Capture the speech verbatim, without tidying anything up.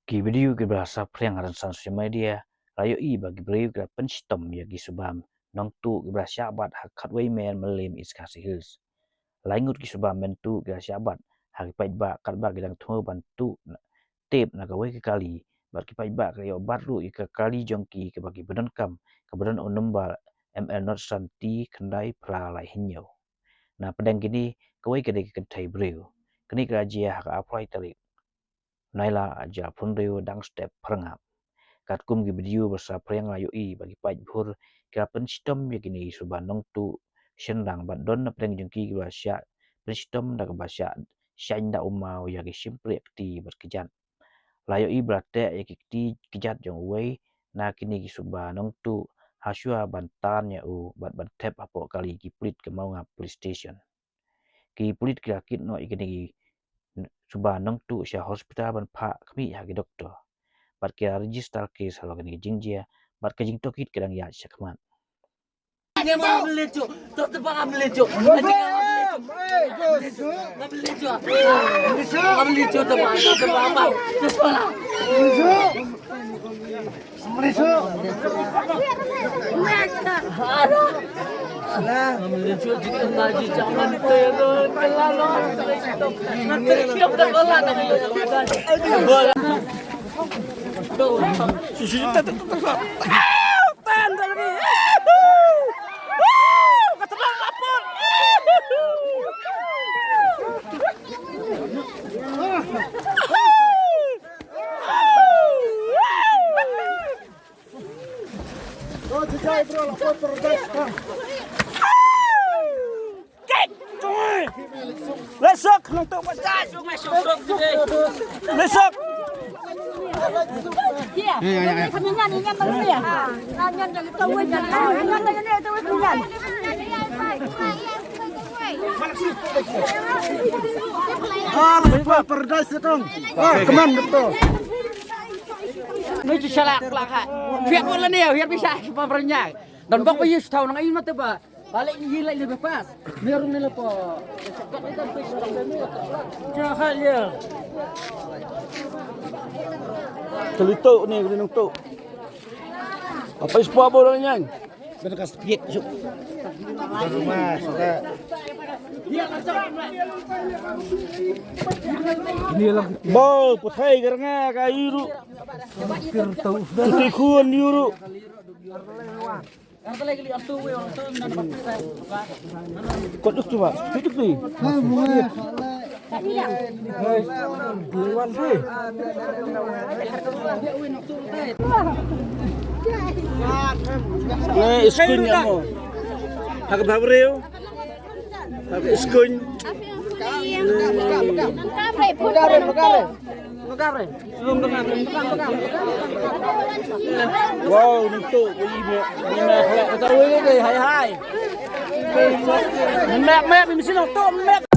Ki video kiba la saphriang ha rynsan social media la ïohi ba ki briew ki la pynshitom ïa ki suba nongtuh kiba la shah bat ha khatwei mer Mylliem, East Khasi Hills. Lai ngut ki suba nongtuh ki la shah bat ha ki paidbah katba ki dang thmu ban tuh na, tep na kawei ka kali, bad ki paidbah ki la ïoh bat ruh ïa ka kali jong ki kaba kiba donkam, kaba don u nombar M L not san T khyndai phra lai hynñiew. Na pdeng kine, kawei ka dei ka kynthei briew. Kane ka la jia ha ka arphew lai tarik Nailar, ar hajar arphew hynriew, dang step phyrngap. Katkum ki video ba saphriang la ïohi ba ki paid bhur ki la pynshitom ïa kine ki suba nongtuh shynrang bad don na pdeng jong ki kiba la shah pynshitom da kaba shah shaiñ da u maw ïa ki shympriah kti bad kjat. La ïohi ba la teh ïa ki kti kjat jong uwei na kine ki suba nongtuh ha shuwa ban tan ïa u bad ban thep hapoh kali ki pulit ka Mawngap Police Station. Ki pulit ki la kit noh ïa kine ki suba nongtuh sha hospital ban phah khmih ha ki doktor. Bad ki la register case halor kane ka jingjia bad ka jingtohkit ka dang ïaid shakhmat. Lesok nang tu patai. Lesok. Ah, lebih paradise tu. Ah, come on, betul. Ni tu salah kelak ha. Fiat wala ni, fiat bisa, cuma berenyang. Dan bok bayi setahun nang ini mata ba. Balik ni lagi lebih pas. Ni orang ni lepo. Jahat ya. Kelituk ni, kelituk. Apa ispa borang nyan? Kena kas piek, syuk. Bo, puthai garanga ka iru. Puthai khun iru. Kot duk tu, Pak. Duk tu. Eh, iskuin nya mo. Hak da breu. Hak iskuin. Wow, nito, ini, ini, hai, hai. Map, map, ini sini, to, map.